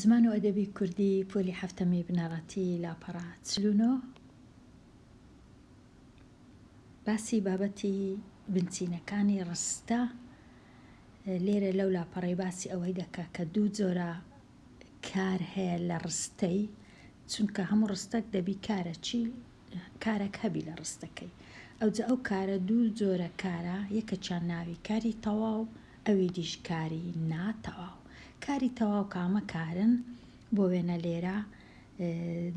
زمان و ئەدەبی کوردی پۆلی حەفتەمی بنەڕەتی لاپەڕە 49 باسی بابەتی بنچینەکانی ڕستە لێرە لەو لاپەڕەی باسی ئەوەی دەکا کە دوو جۆرە کار هەیە لە ڕستەی چونکە هەموو ڕستەک دەبی کارە چی کارەک هەبی لە ڕستەکەی ئەوجا ئەو کارە دوو جۆرە کارە یەکەکیان ناوی کاری تەواو ئەوی دیش کاری ناتەواو کاری تەواو کامە کارن بۆ وێنە لێرە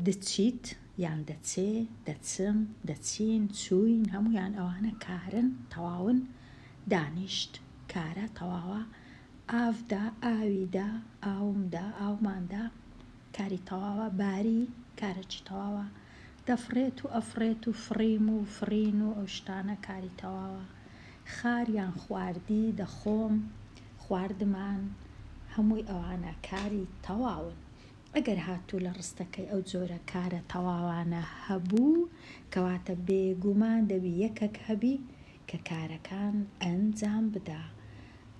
دچیت یان دەچێ دەچم دەچین چووین هەموویان ئەوانە کارن تەواون دانیشت کارە تەواوە ئاڤ دا ئاوی دا ئاوم دا ئاومان دا کاری تەواوە باری کارەکی تەواوە دەفڕێت و ئەفڕێت و فڕیم و فڕین و ئەو شتانە کاری تەواوە خار یان خواردی دەخۆم خواردمان هەمووی ئەوانە کاری تەواون ئەگەر هاتوو لە ڕستەکەی ئەو جۆرە کارە تەواوانە هەبوو کەواتە بێگومان دەبی یەکەک هەبی کە کارەکان ئەنجام بدا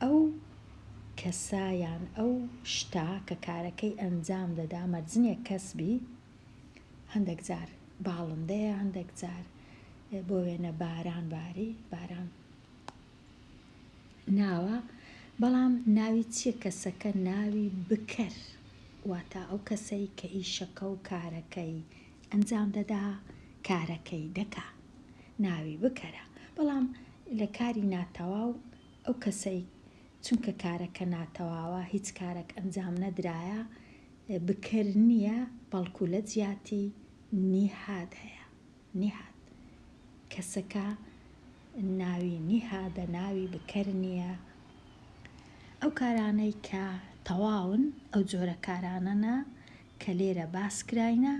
ئەو کەسە یان ئەو شتە کە کارەکەی ئەنجام دەدا مەرج نیە کەس بی هەندەک جار باڵندەیە هەندەک جار بۆ وێنە باران باری باران ناوە بەڵام ناوی چیە کەسەکە ناوی بکەر واتا ئەو کەسەی کە ئیشەکە و کارەکەی ئەنجام دەدا کارەکەی دەکا ناوی بکەرە بەڵام لە کاری ناتەواو ئەو کەسەی چونکە کارەکە ناتەواوە هیچ کارەک ئەنجام نەدرایە بکەر نییە بەڵکو لە جیاتی نیهاد هەیە نیهاد کەسەکە ناوی نیهادە ناوی بکەر نییە ئەو کارانەی کە تەواون ئەو جۆرە کارانەنە کە لێرە باس کراینە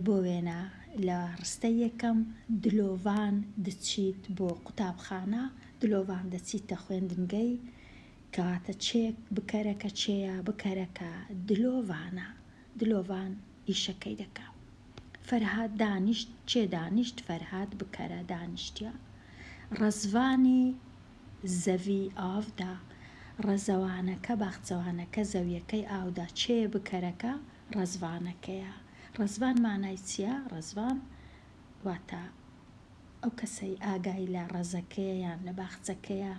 بۆ وێنە لە ڕستەی یەکەم دلۆڤان دچیت بۆ قوتابخانە دلۆڤان دەچیتە خوێندنگەی کەواتە چێ بکەرەکە چێیە بکەرەکە دلۆڤانە دلۆڤان ئیشەکەی دەکا فەرهاد دانیشت چێ دانیشت فەرهاد بکەرە دانیشتیە ڕەزڤانی زەڤی ئاڤدا ڕەزەوانەکە باخچەوانەکە زەویەکەی ئاودا چێ بکەرەکە ڕەزڤانەکەیە ڕەزڤان مانای چیە ڕەزڤان واتە ئەو کەسەی ئاگای لە ڕەزەکەیە یان لە باخچەکەیە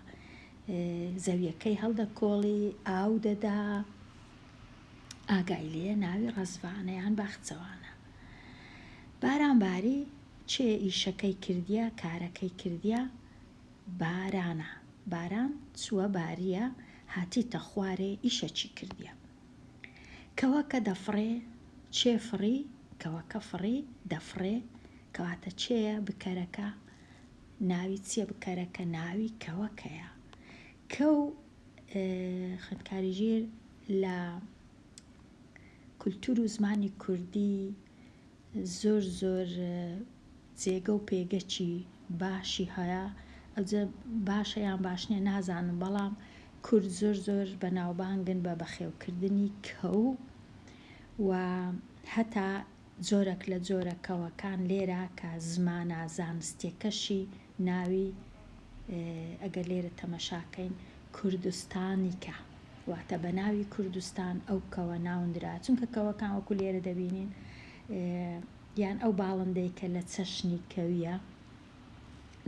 زەویەکەی هەڵدەکۆڵی ئاو دەدا ئاگای لێیە ناوی ڕەزڤانە یان باخچەوانە باران باری چێ ئیشەکەی کردیە کارەکەی کردیە بارانە باران چووە باریە هاتیتە خوارێ ئیشەکی کردیە کەوەکە دەفڕێ چێ فڕی کەوەکە فڕی دەفڕێ کەواتە چێیە بکەرەکە ناوی چیە بکەرەکە ناوی کەوەکەیە کەو خوێندکاری ژیر لە کولتور و زمانی کوردی زۆر زۆر جێگە و پێگەکی باشی هەیە ئەوجە باشە یان باش نیە نازانم بەڵام کورد زۆر زۆر بەناوبانگن بە بەخێوکردنی کەو و هەتا جۆرەک لە جۆرە کەوەکان لێرە کە زمانە زانستیەکەشی ناوی ئەگەر لێرە تەمەشاکەین کوردستانیکە واتە بە ناوی کوردستان ئەو کەوە ناوندرا چونکە کەوەکان وەکو لێرە دەبینین یان ئەو باڵندەی کە لە چەشنی کەویە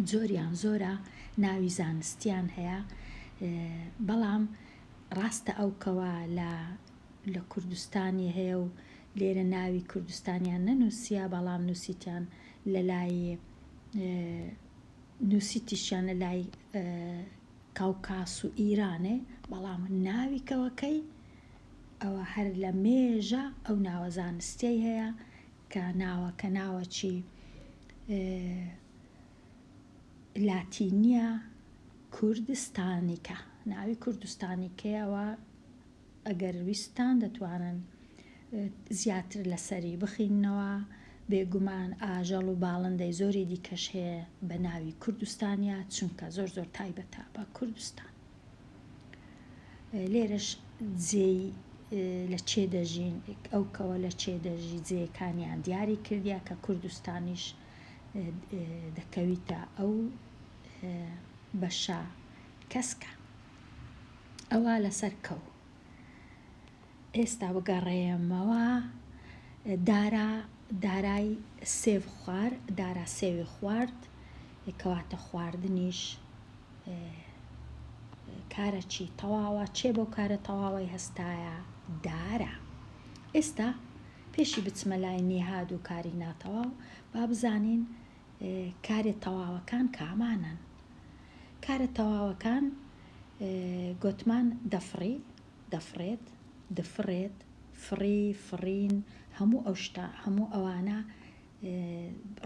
جۆریان زۆرە ناوی زانستیان هەیە بەڵام ڕاستە ئەو کەوە لە لە کوردستانی هەیە و لێرە ناوی کوردستانیان نەنووسیە بەڵام نووسیتیان لە لای نووسیتیشیان لە لای کاوکاس و ئیرانێ بەڵام ناوی کەوەکەی ئەوە هەر لە مێژە ئەو ناوە زانستیەی هەیە کە ناوەکە ناوەکی لاتینیە کوردستانیکە ناوی کوردستانیکەیەوە ئەگەر ویستتان دەتوانن زیاتر لەسەری بخیننەوە، بێگومان ئاژەڵ و باڵندەی زۆری دیکەش هەیە بە ناوی کوردستانیا چونکە زۆر زۆر تایبەتە بە کوردستان. لێرەش جێی لە چێ دەژین ئەو کەوە لە چێ دەژی جێیەکانیان دیاری کردیا کە کوردستانیش دەکەویتە ئەو بەشە کەسکە. ئەوا لەسەر کەو. ئێستا بگەڕێمەوە دارا دارای سێو خوار دارا سێوی خوارد کەواتە خواردنیش کارە چی تەواوە چێ بەو کارە تەواوەی هەستایە دارا ئێستا پێشی بچمە لای نیهاد و کاری ناتەواو با بزانین کارێ تەواوەکان کامانەن کارە تەواوەکان گۆتمان دەفڕی دەفڕێت دفڕێت فڕی فڕین هەموو ئەو شتە هەموو ئەوانە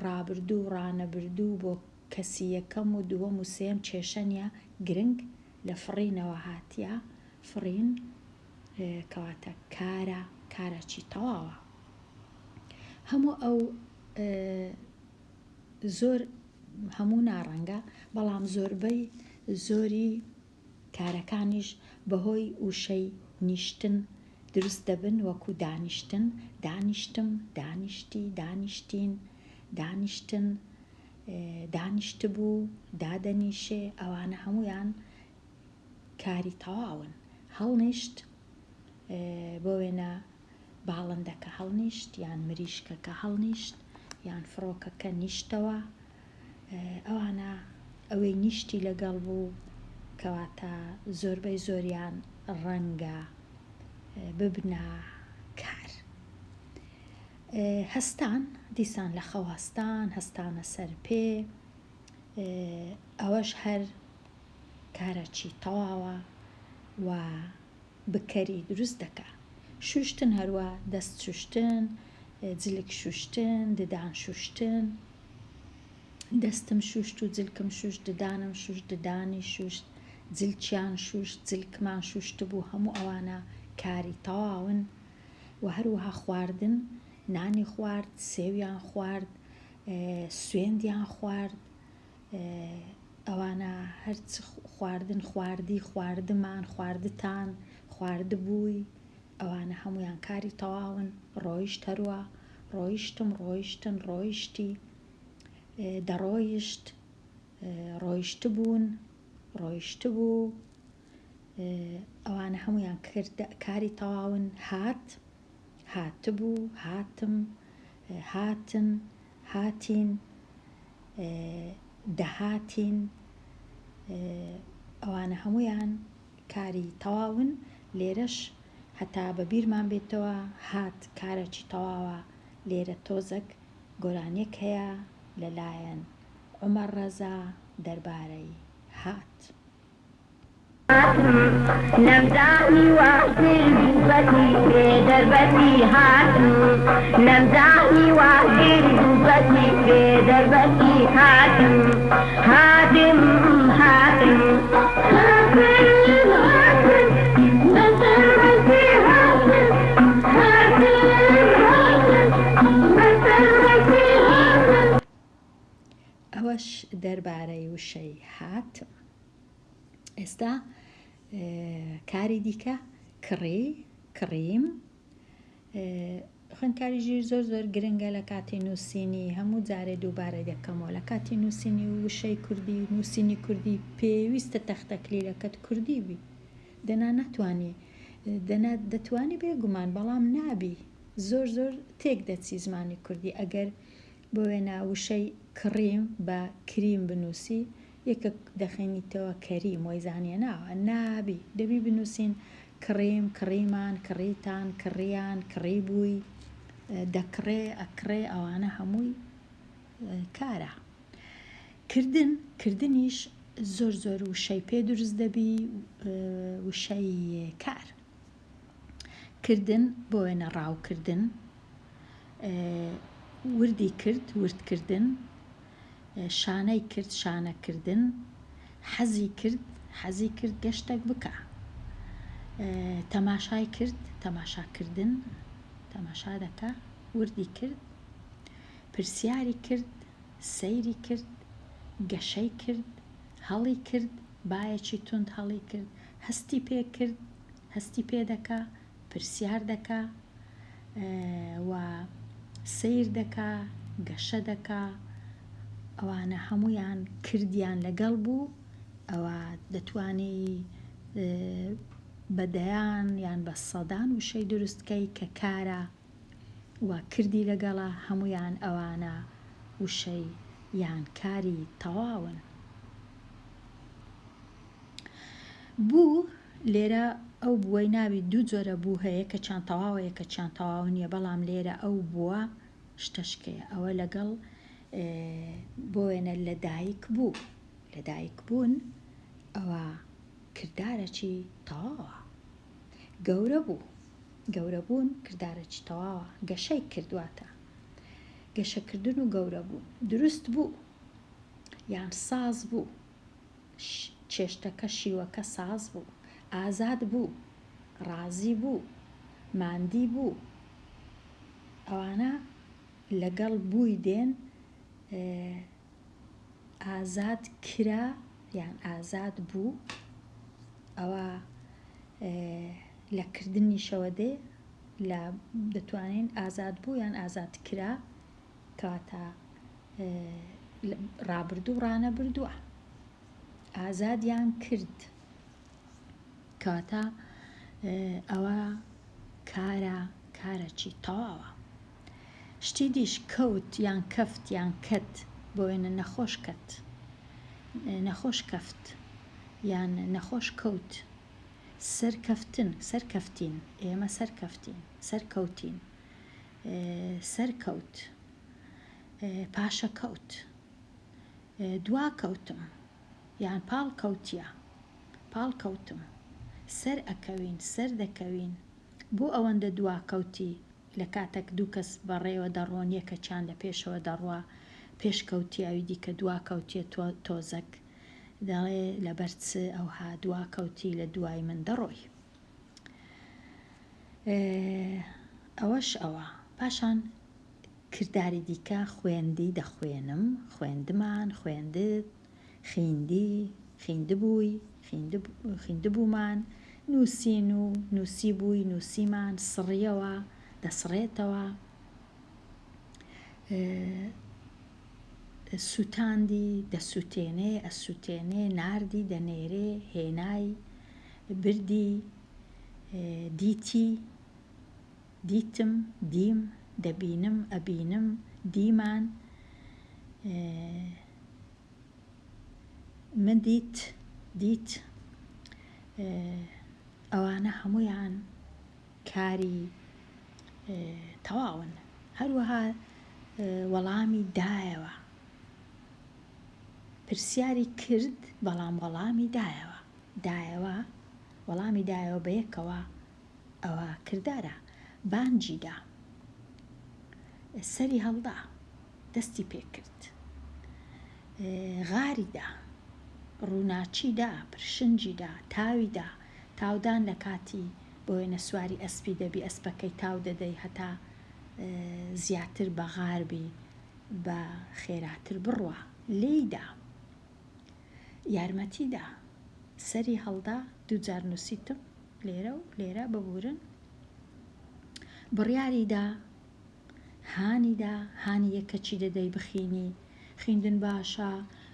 ڕابردوو ڕانەبردوو بۆ کەسی یەکەم و دووەم و سێیەم کێشە نیە گرنگ لە فڕینەوە هاتیە فڕین کەواتە کارە کارە چی تەواوە هەموو ئەو زۆر هەموو ناڕەنگە بەڵام زۆربەی زۆری کارەکانیش بەهۆی وشەی نیشتن دروست دەبن وەکو دانیشتن، دانیشتم، دانیشتی، دانیشتین، دانیشتن، دانیشتبوو، دادەنیشێ، ئەوانە هەموویان کاری تەواون. هەڵنیشت، بۆ وێنە باڵندەکە هەڵنیشت یان مریشکەکە هەڵنیشت یان فڕۆکەکە نیشتەوە، ئەوانە ئەوەی نیشتی لەگەڵ بوو کەواتە زۆربەی زۆریان ڕەنگە ببنە کار. هەستان، دیسان لە خەو هەستان، هەستانە سەر پێ، ئەوەش هەر کارەکی تەواوە و بکەری دروست دەکا. شوشتن هەروا دەست شوشتن، جلک شوشتن، ددان شوشتن. دەستم شوشت و جلکم شوشت، ددانم شوشت، ددانی شوشت، جلکیان شوشت، جلکمان شوشتبوو، هەموو ئەوانە کاری تەواون. و هەروەها خواردن، نانی خوارد، سێویان خوارد، سوێندیان خوارد، ئەوانە هەرچ خواردن خواردی خواردمان خواردتان خواردبووی ئەوانە هەموویان کاری تەواون ڕۆیشت هەروا ڕۆیشتم ڕۆیشتن ڕۆیشتی دەڕۆیشت ڕۆیشتبوون ڕۆیشتبوو ئەوانە هەموویان کاری تەواون هات هاتبوو هاتم هاتن هاتین دەهاتین ئەوانە هەموویان کاری تەواون لێرەش هەتا بە بیرمان بێتەوە هات کارەکی تەواوە لێرە تۆزەک گۆرانیەک هەیە لەلایەن عومەر ڕەزا دەربارەی هات. نەمزانی وا کرد و پەتی بێ دەربەتی هاتم نەمزانی وا کرد و پەتی بێ دەربەتی هاتم هاتم هاتم هاتم هاتم بە سەربەستی هاتم هاتم هاتم بە سەربەستی هاتم. ئەوەش دەربارەی وشەی هاتم. ئێستا کاری دیکە کڕی، کڕیم. خوێندکاری ژیر زۆر زۆر گرنگە لە کاتی نووسینی هەموو جارێ دووبارەی دەکەمەوە لە کاتی نووسینی وشەی کوردی نووسینی کوردی پێویستە تەختەکلیلەکەت کوردی بی دەنا ناتوانی دەنا دەتوانی بێگومان بەڵام نابی زۆر زۆر تێک دەچی زمانی کوردی ئەگەر بۆ وێنە وشەی کڕیم بە کریم بنووسی یەکەک دەخەینیتەوە کەریم وەی زانیە ناوە نابی دەبی بنووسین کڕیم کڕیمان کڕیتان کڕیان کڕیبووی دەکڕێ ئەکڕێ ئەوانە هەمووی کارە کردن کردنیش زۆر زۆر وشەی پێ دروست دەبی وشەی کار کردن بۆ وێنە ڕاوکردن وردی کرد وردکردن شانەی کرد شانەکردن حەزی کرد حەزی کرد گەشتەک بکا تەماشای کرد تەماشاکردن تەماشا دەکا وردی کرد پرسیاری کرد سەیری کرد گەشەی کرد هەڵی کرد بایەکی توند هەڵی کرد هەستی پێ کرد هەستی پێ دەکا پرسیار دەکا و سەیر دەکا گەشە دەکا ئەوانە هەموویان کردیان لەگەڵ بوو ئەوە دەتوانی. بە دەیان یان بە سەدان وشەی دروست کەی کە کارە و کردی لەگەڵە هەموویان ئەوانە وشەی یان کاری تەواون. بوو، لێرە ئەو بووەی ناوی دوو جۆرە بوو هەیە یەکەکیان تەواوە یەکەکیان تەواو نییە بەڵام لێرە ئەو بووە شتەشکەیە ئەوە لەگەڵ بۆ وێنە لەدایک بوو لەدایک بوون ئەوە کردارەکی تەواوە گەورە بوو گەورە بوون کردارەکی تەواوە گەشەی کرد واتە گەشەکردن و گەورە بوون دروست بوو یان ساز بوو چێشتەکە شیوەکە ساز بوو ئازاد بوو ڕازی بوو ماندی بوو ئەوانە لەگەڵ بووی دێن ئازاد کرا یان ئازاد بوو ئەوە لە کردنیشەوە دێ لە دەتوانین ئازاد بوو یان ئازاد کرا کەواتە ڕابردوو ڕانەبردووە ئازادیان کرد کەواتە ئەوە کارە کارەکی تەواوە. شتی دیش کەوت یان کەفت یان کەت بۆ وێنە نەخۆش کەت نەخۆش کەفت یان نەخۆش کەوت سەرکەفتن سەرکەفتین ئێمە سەرکەفتین سەرکەوتین سەرکەوت پاشەکەوت دواکەوتم یان پاڵکەوتیە پاڵکەوتم سەر ئەکەوین سەر دەکەوین بۆ ئەوەندە دواکەوتی لە کاتەک دوو کەس بەڕێوە دەڕۆن یەکەکیان لە پێشەوە دەڕوا پێش کەوتیە ئەوی دیکە دوا کەوتیە تۆزەک دەڵێ لەبەر چ ئەوها دوا کەوتی لە دوای من دەڕۆی ئەوەش ئەوە پاشان کرداری دیکە خوێندی دەخوێنم خوێندمان خوێندت خیندی، خیندبووی، خیندبوومان، نووسین و نووسیبووی، نووسیمان، سڕیەوە، دەسڕێتەوە، سووتاندی، دەسووتێنێ، ئەسووتێنێ، ناردی، دەنێرێ، هێنای، بردی، دیتی، دیتم، دیم، دەبینم، ئەبینم، دیمان، من دیت، دیت، ئەوانە هەموویان کاری تەواون. هەروەها وەڵامی دایەوە. پرسیاری کرد بەڵام وەڵامی دایەوە. دایەوە، وەڵامی دایەوە بەیەکەوە ئەوە کردارە. بانگی دا. سەری هەڵدا. دەستی پێ کرد. غاری دا. ڕووناکی دا. پرشنگی دا. تاوی دا. تاودان لە کاتی بۆ وێنە سواری ئەسپی دەبی ئەسپەکەی تاو دەدەی هەتا زیاتر بە غار بی بە خێراتر بڕوا. لێی دا. یارمەتی دا. سەری هەڵدا دووجار نووسیتم لێرە و لێرە ببورن بڕیاری دا هانی دا هانی یەکەکی دەدەی بخینی خیندن باشە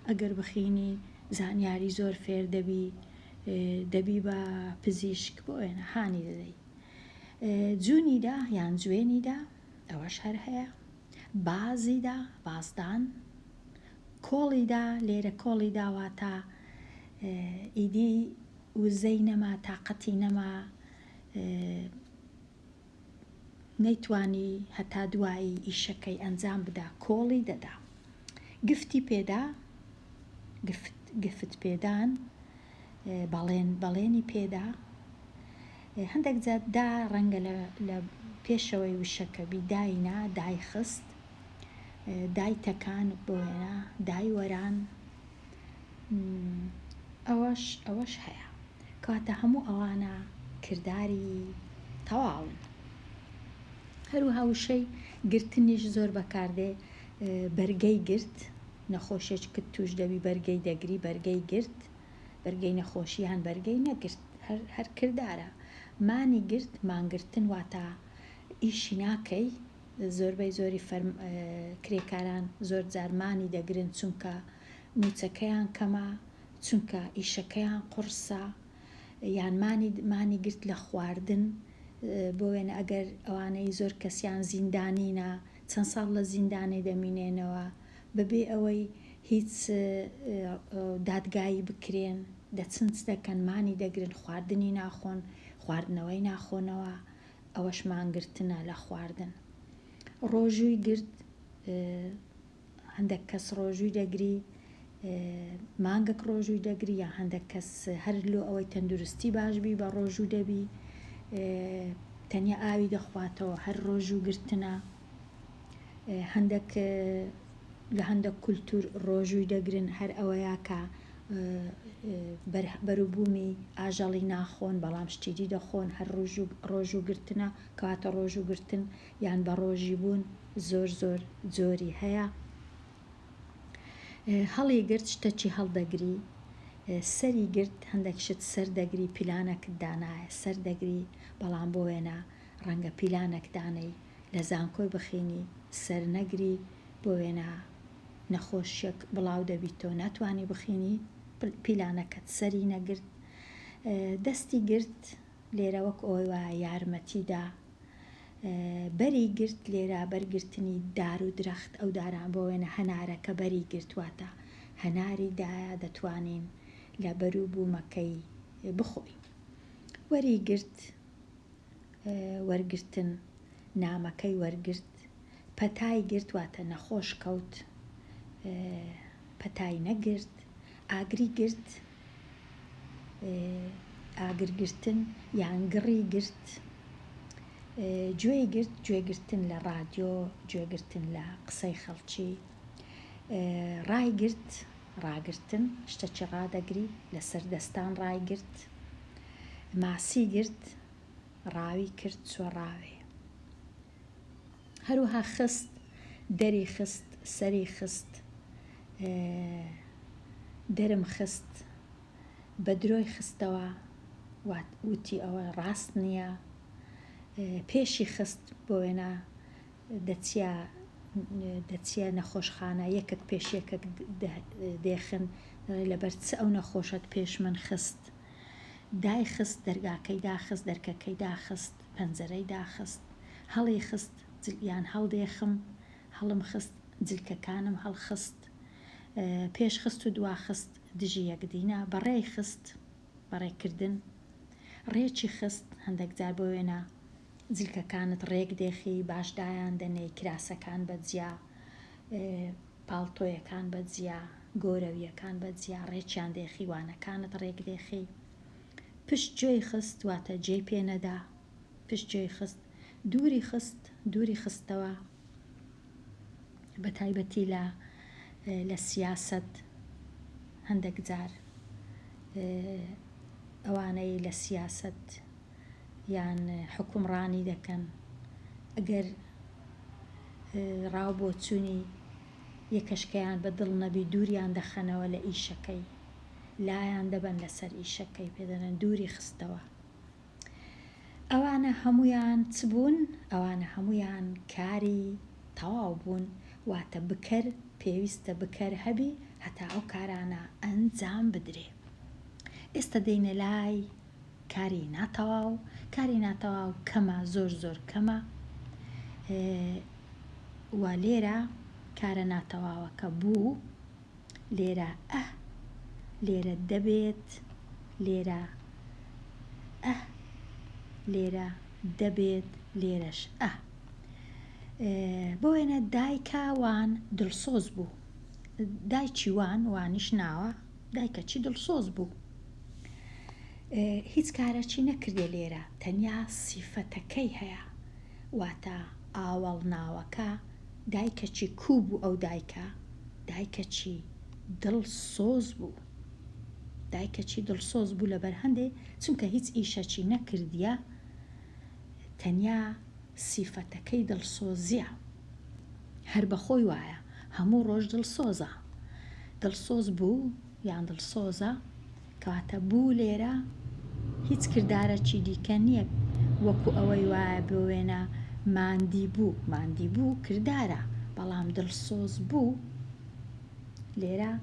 ئەگەر بخینی زانیاری زۆر فێر دەبی دەبی بە پزیشک بۆ وێنە هانی دەدەی جونی دا یان جوێنی دا ئەوەش هەر هەیە بازی دا بازدان کۆڵی دا لێرە کۆڵی دا واتە ئیدی وزەی نەما تاقەتی نەما نەیتوانی هەتا دوایی ئیشەکەی ئەنجام بدا کۆڵی دەدا گفتی پێدا گفت گفت پێدان بەڵێن بەڵێنی پێدا هەندێک جار دا ڕەنگە لە پێشەوەی وشەکە بی داینا دایخست دای تەکان بۆ وێنە دای وەران ئەوەش ئەوەش هەیە کەواتە هەموو ئەوانە کرداری تەواون هەروەها وشەی گرتنیش زۆر بەکاردێ بەرگەی گرت نەخۆشێکت توش دەبی بەرگەی دەگری بەرگەی گرت بەرگەی نەخۆشی یان بەرگەی نەگرت هەر کردارە مانی گرت مانگرتن واتە ئیشی ناکەی زۆربەی زۆری فەرم کرێکاران زۆر جار مانی دەگرن چونکە موچەکەیان کەمە چونکە ئیشەکەیان قوڕسە. یان مانی مانی گرت لە خواردن بۆ وێنە ئەگەر ئەوانەی زۆر کەسیان زیندانینە چەند ساڵ لە زیندانێ دەمینێنەوە بەبێ ئەوەی هیچ دادگایی بکرێن دەچن چ دەکەن مانی دەگرن خواردنی ناخۆن خواردنەوەی ناخۆنەوە ئەوەش مانگرتنە لە خواردن ڕۆژووی گرت هەندێک کەس ڕۆژووی دەگری مانگەک ڕۆژووی دەگری یان هەندێک کەس هەر لۆ ئەوەی تەندروستی باش بی بە ڕۆژوو دەبی تەنیا ئاوی دەخواتەوە هەر ڕۆژوو گرتنە هەندێک لە هەندێک کولتور ڕۆژووی دەگرن هەر ئەوەیە کە بەروبوومی ئاژەڵی ناخۆن بەڵام شتی دی دەخۆن هەر ڕۆژوو گرتنە کەواتە ڕۆژوو گرتن یان بەڕۆژی بوون زۆر زۆر جۆری هەیە هەڵی گرت شتەکی هەڵدەگری سەری گرت هەندێک شت سەر دەگری پیلانەکت دانایە سەر دەگری بەڵام بۆ وێنە ڕەنگە پیلانەک دانەی لە زانکۆی بخینی سەر نەگری بۆ وێنە نەخۆشیەک بڵاو دەبیتەوە ناتوانی بخینی پیلانەکەت سەری نەگرت دەستی گرت لێرە وەک ئەوەی وایە یارمەتی دا بەری گرت لێرە بەرگرتنی دار و درەخت ئەو داران بۆ وێنە هەنارەکە بەری گرت واتە هەناری دایە دەتوانین لە بەرو بوومەکەی بخۆین وەری گرت وەرگرتن نامەکەی وەرگرت پەتای گرت واتە نەخۆش کەوت پەتای نەگرت ئاگری گرت ئاگر گرتن یان گڕی گرت گوێی گرت گوێگرتن لە ڕادیۆ گوێگرتن لە قسەی خەڵکی ڕایگرت ڕاگرتن شتەکی ڕادەگری لەسەر دەستان ڕایگرت ماسی گرت ڕاوی کرد چوە ڕاوێ هەروەها خست دەری خست سەری خست دەرم خست بە درۆی خستەوە وتی ئەوە ڕاست نییە پێشی خست بۆ وێنە دەچیە دەچیە نەخۆشخانە یەکەک پێش یەکەک دێخن لەبەر چ ئەو نەخۆشەت پێش من خست دایخست دەرگاکەی داخست دەرکەکەی داخست پەنجەرەی داخست هەڵی خست یان هەڵدێخم هەڵم خست جلکەکانم هەڵخست پێش خست و دوا خست دژی یەکدینە بەڕێی خست بەڕێ کردن ڕێکی خست هەندەک جار بۆ وێنە جلکەکانت ڕێک دێخی باش دایان دەنێی کراسەکان بە جیا پاڵتۆیەکان بە جیا گۆرەویەکان بە جیا ڕێکیان دێخی وانەکانت ڕێک دێخی پشت گوێی خست واتە جێی پێ نەدا پشت گوێی خست دووری خست دووری خستەوە بە تایبەتی لە لە سیاسەت هەندێک جار ئەوانەی لە سیاسەت یان حوکمڕانی دەکەن ئەگەر ڕاو بۆچوونی یەکەشکەیان بە دڵ نەبی دووریان دەخەنەوە لە ئیشەکەی لایان دەبەن لەسەر ئیشەکەی پێ دەڵێن دووری خستەوە ئەوانە هەموویان چ بوون؟ ئەوانە هەموویان کاری تەواو بوون، واتە بکەر پێویستە بکەر هەبی هەتا ئەو کارانە ئەنجام بدرێ. ئێستا دێینە لای کاری ناتەواو، کاری ناتەواو کەمە زۆر زۆر کەمە و لێرە کارە ناتەواوەکە بوو، لێرە ئه، لێرە دەبێت، لێرە ئه، لێرە دەبێت، لێرەش ئه. بۆ وێنە دایکە وان دڵسۆز بوو. دایکی وان، وانیش ناوە، دایکە چی دڵسۆز بوو. هیچ کارەکی نەکردێ لێرە، تەنیا سیفەتەکەی هەیە. واتە ئاوەڵناوەکە دایکەکی کوو بوو ئەو دایکە دایکەکی دڵ سۆز بوو دایکەکی دڵسۆز بوو لەبەر هەندێ چونکە هیچ ئیشەکی نەکردیە تەنیا سیفەتەکەی دڵسۆزیە هەر بەخۆی وایە هەموو ڕۆژ دڵسۆزە دڵسۆز بوو یان دڵسۆزە کەواتە بوو لێرە هیچ کردارەکی دیکە نییە وەکو ئەوەی وایە بۆ وێنە ماندی بوو ماندی بوو کردارە بەڵام دڵسۆز بوو لێرە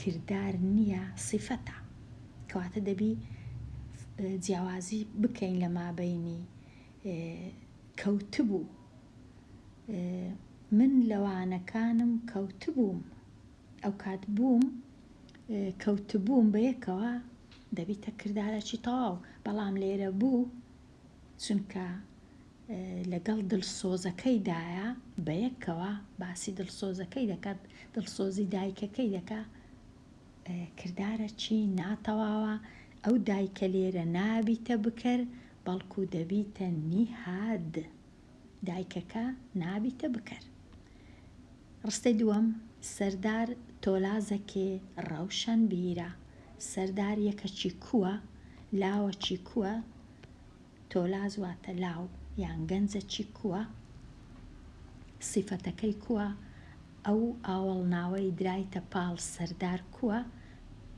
کردار نییە سیفەتە کەواتە دەبی. جیاوازی بکەین لە مابەینی کەوتبوو. من لە وانەکانم کەوتبووم. ئەوکات بووم کەوتبووم بەیەکەوە دەبیتە کردارەکی تەواو، بەڵام لێرە بوو چونکە لەگەڵ دڵسۆزەکەیدایە بەیەکەوە باسی دڵسۆزەکەی دەکات، دڵسۆزی دایکەکەی دەکا، کردارەکی ناتەواوە، ئەو دایکە لێرە نابیتە بکەر بەڵکو دەبیتە نیهاد، دایکەکە نابیتە بکەر. ڕستەی دووەم، سەردار تۆلازەکێ ڕەوشەنبیرە، سەردار یەکەکی کووە، لاوەکی کووە، تۆلاز واتە لاو یان گەنجەکی کووە، سیفەتەکەی کووە، ئەو ئاوەڵناوەی درایتە پاڵ سەردار کووە،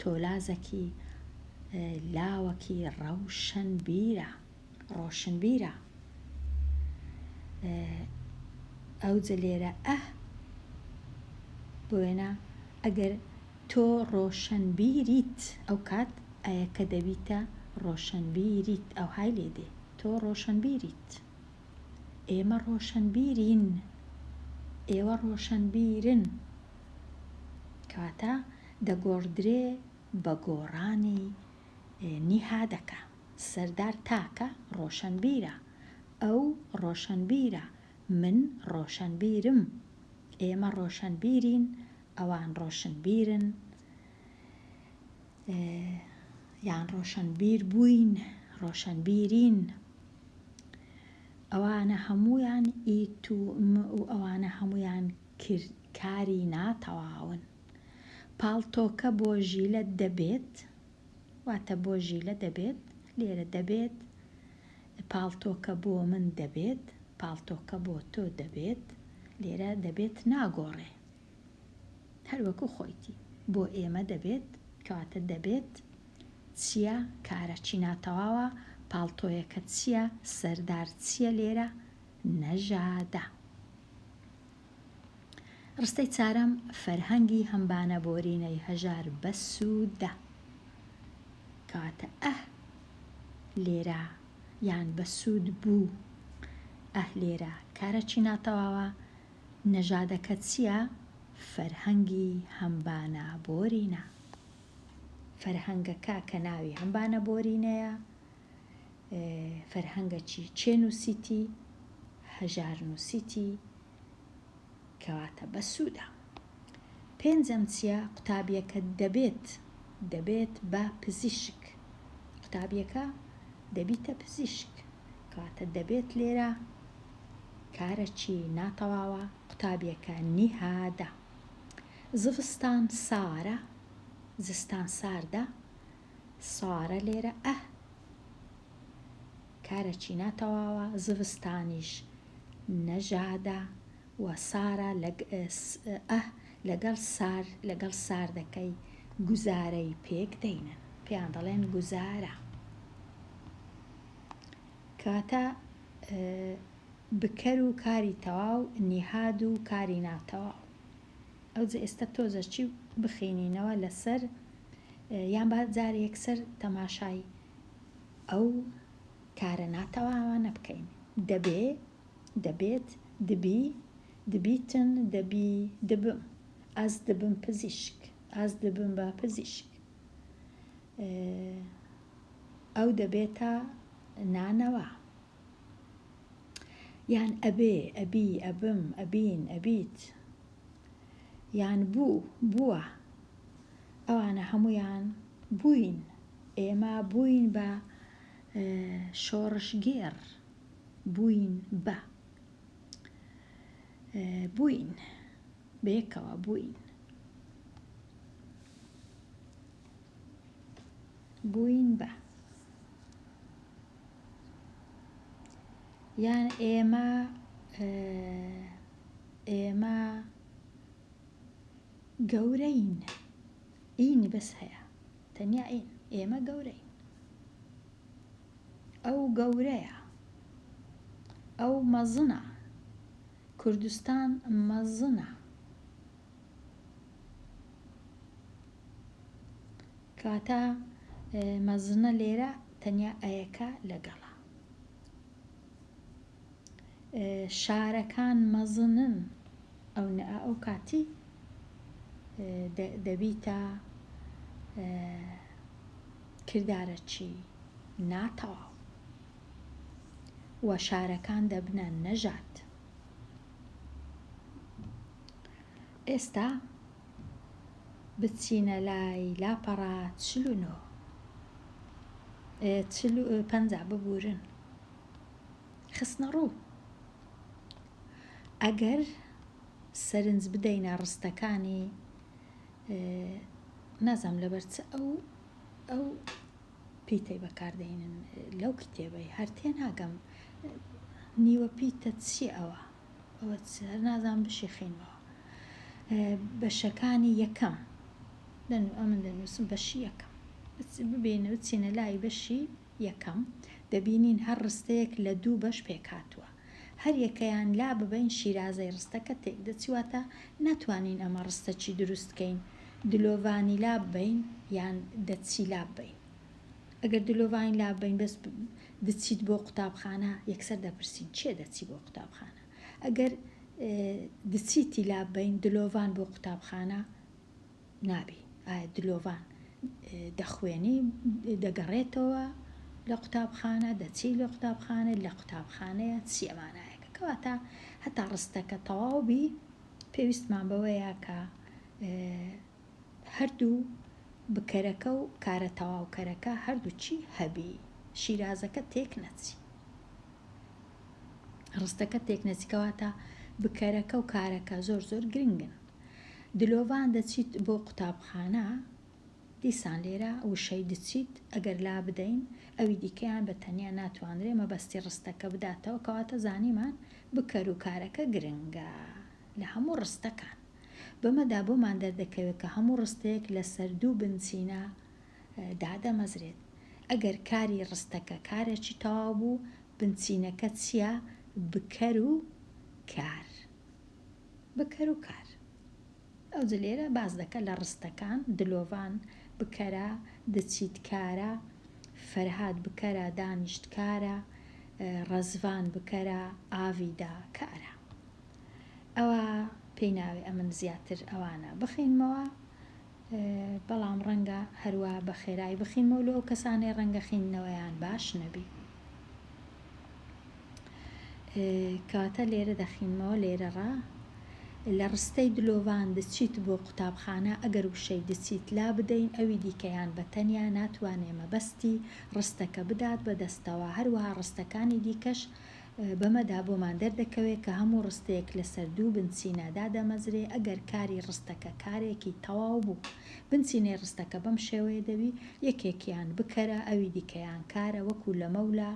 تۆلازەکی لاوەکی ڕەوشەنبیرە، ڕۆشنبیرە. ئەوجە لێرە ئه بۆ وێنە ئەگەر تۆ ڕۆشەنبیریت ئەوکات ئەیەکە دەبیتە ڕۆشەنبیریت ئەوهای لێ دێ تۆ ڕۆشەنبیریت ئێمە ڕۆشەنبیرین ئێوە ڕۆشەنبیرن کەواتە دەگۆڕدرێ بە گۆڕانی نیهادەکە سەردار تاکە ڕۆشەنبیرە ئەو ڕۆشەنبیرە من ڕۆشەنبیرم ئێمە ڕۆشەنبیرین ئەوان ڕۆشنبیرن یان ڕۆشەنبیر بووین، ڕۆشەنبیرین. ئەوانە هەموویان ئیت و م و ئەوانە هەموویان کاری ناتەواون. پاڵتۆکە بۆ ژیلە دەبێت، واتە بۆ ژیلە دەبێت، لێرە دەبێت، پاڵتۆکە بۆ من دەبێت، پاڵتۆکە بۆ تۆ دەبێت، لێرە دەبێت ناگۆڕێ. هەر وەکو خۆیتی بۆ ئێمە دەبێت کەواتە دەبێت چیە کارە چی ناتەواوە پاڵتۆیەکە چیە سەردار چیە لێرە نەژادە. ڕستەی چارەم فەرهەنگی هەمبانە بۆرینەی هەژار بەسوودە کەواتە ئه لێرە یان بەسوود بوو ئه لێرە کارە چی ناتەواوە نەژادەکە چیە؟ فەرهەنگی هەمبانە بۆرینە. فەرهەنگەکە کە ناوی هەمبانە بۆرینەیە، فەرهەنگەکی کێ نووسیتی؟ هەژار نووسیتی، کەواتە بەسوودە. پێنجەم چیە؟ قوتابیەکە دەبێت دەبێت بە پزیشک. قوتابیەکە دەبیتە پزیشک. کەواتە دەبێت لێرە کارەکی ناتەواوە قوتابیەکە نیهادە. زڤستان سارە زستان ساردە سارە لێرە ئه کارەکی ناتەواوە زڤستانیش نەژادە و سارە لەگ ئه لەگەڵ سار لەگەڵ ساردەکەی گوزارەی پێک دەینن پێیان دەڵێن گوزارە. کەواتە بکەر و کاری تەواو، نیهاد و کاری ناتەواو. ئەوجە ئێستا تۆزە چی بخینینەوە لەسەر یان با جارێ یەکسەر تەماشای ئەو کارە ناتەواوانە بکەین. دەبێ، دەبێت، دبی، دبیتن، دەبی، دبم. ئەز دبم پزیشک. ئەز دبم بە پزیشک. ئەو دەبێتە نانەوا. یان ئەبێ، ئەبی، ئەبم، ئەبین، ئەبیت. یان بوو، بووە. ئەوانە هەموویان بووین. ئێمە بووین بە شۆڕشگێڕ. بووین بە. بووین. بەیەکەوە بووین. بووین بە. یان ئێمە ئێمە گەورەین. ئین بەس هەیە. تەنیا ئین. ئێمە گەورەین. ئەو گەورەیە. ئەو مەزنە. کوردستان مەزنە. کەواتە مەزنە لێرە تەنیا ئەیەکە لەگەڵە. شارەکان مەزنن ئەو نە ئەو کاتی دەبیتە کردارەکی ناتەواو و شارەکان دەبنە نەژاد. ئێستا بچینە لای لاپەڕە 49 50 ببورن خستنەڕوو ئەگەر سەرنج بدەینە ڕستەکانی نازانم لەبەر چ ئەو ئەو پیتەی بەکاردەینن لەو کتێبەی هەر تێناگەم نیوە پیتە چی ئەوە ئەوە هەر نازانم بشیخینمەوە بەشەکانی یەکەم ئەمن دەنووسم بەشی یەکەم ببینە بچینە لای بەشی یەکەم، دەبینین هەر ڕستەیەک لە دوو بەش پێکهاتووە. هەر یەکەیان لا ببەین شیرازەی ڕستەکە تێک دەچی واتە ناتوانین ئەمە ڕستەکی دروست کەین دلۆڤانی لا ببەین یان دەچی لا ببەین. ئەگەر دلۆڤانی لا ببەین بەس دچیت بۆ قوتابخانە یەکسەر دەپرسین کێ دەچی بۆ قوتابخانە؟ ئەگەر دچیتی لا ببەین دلۆڤان بۆ قوتابخانە نابی ئایا دلۆڤان دەخوێنی دەگەڕێتەوە لە قوتابخانە دەچی لە قوتابخانە لە قوتابخانەیە چیە مانایەکە کەواتە هەتا ڕستەکە تەواو بی پێویستمان بەوەیە کە هەردوو بکەرەکە و کارە تەواوکەرەکە هەردووچی هەبی شیرازەکە تێک نەچی ڕستەکە تێک نەچی کەواتە بکەرەکە و کارەکە زۆر زۆر گرنگن دلۆڤان دەچیت بۆ قوتابخانە، دیسان لێرە وشەی دچیت ئەگەر لابدەین ئەوی دیکەیان بە تەنیا ناتوانرێ مەبەستی ڕستەکە بداتەوە، کەواتە زانیمان بکەر و کارەکە گرنگە لە هەموو ڕستەکان. بەمەدا بۆمان دەردەکەوێت کە هەموو ڕستەیەک لەسەر دوو بنچینە دادەمەزرێت. ئەگەر کاری ڕستەکە کارێکی تەواو بوو، بنچینەکە چییە؟ بکەر و کار. بکەر و کار. ئەوجە لێرە باس دەکا لە ڕستەکان، دلۆڤان بکەرە، دچیت کارە، فەرهاد بکەرە، دانیشت کارە، ڕەزڤان بکەرە، ئاڤیدا کارە. ئەوە پێی ناوێ ئەمن زیاتر ئەوانە بخینمەوە، بەڵام ڕەنگە هەروا بە خێرایی بخینمەوە لۆ ئەو کەسانەی ڕەنگە خیندنەوەیان باش نەبی. کەواتە لێرە دەخینمەوە لێرە ڕا لە ڕستەی دلۆڤان دچیت بۆ قوتابخانە ئەگەر وشەی دچیت لا بدەین ئەوی دیکەیان بە تەنیا ناتوانێ مەبەستی ڕستەکە بدات بە دەستەوە هەروەها ڕستەکانی دیکەش بەمەدا بۆمان دەردەکەوێ کە هەموو ڕستەیەک لەسەر دوو بنچینە دادەمەزرێ ئەگەر کاری ڕستەکە کارێکی تەواو بوو بنچینەی ڕستەکە بەم شێوەیە دەبی یەکێکیان بکەرە ئەوی دیکەیان کارە وەکو لەمەولا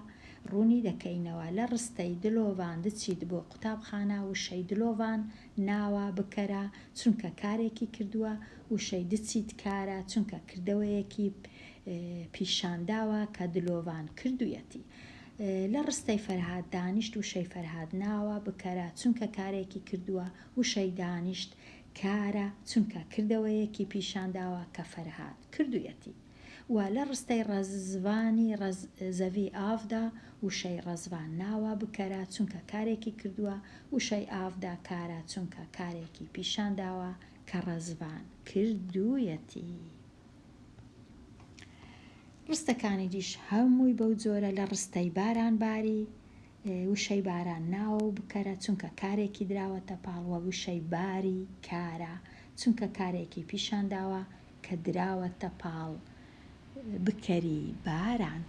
ڕوونی دەکەینەوە، لە ڕستەی، دلۆڤان دچیت بۆ قوتابخانە، وشەی دلۆڤان ناوە، بکەرە، چونکە کارێکی کردووە، وشەی دچیت کارە، چونکە کردەوەیەکی پیشانداوە کە دلۆڤان کردوویەتی. لە ڕستەی فەرهاد دانیشت، وشەی فەرهاد ناوە، بکەرە، چونکە کارێکی کردووە، وشەی دانیشت کارە، چونکە کردەوەیەکی پیشانداوە کە فەرهاد کردوویەتی. و لە ڕستەی ڕەزڤانی ڕەز زەڤی ئاڤدا وشەی ڕەزڤان ناوە بکەرە چونکە کارێکی کردووە، وشەی ئاڤدا کارە چونکە کارێکی پیشان داوە کە ڕەزڤان کردوویەتی. ڕستەکانی دیش هەمووی بەو جۆرە لە ڕستەی باران باری وشەی باران ناوە و بکەرە چونکە کارێکی دراوەتە پاڵ وە وشەی باری کارە چونکە کارێکی پیشان داوە کە دراوەتە پاڵ بکەری باران.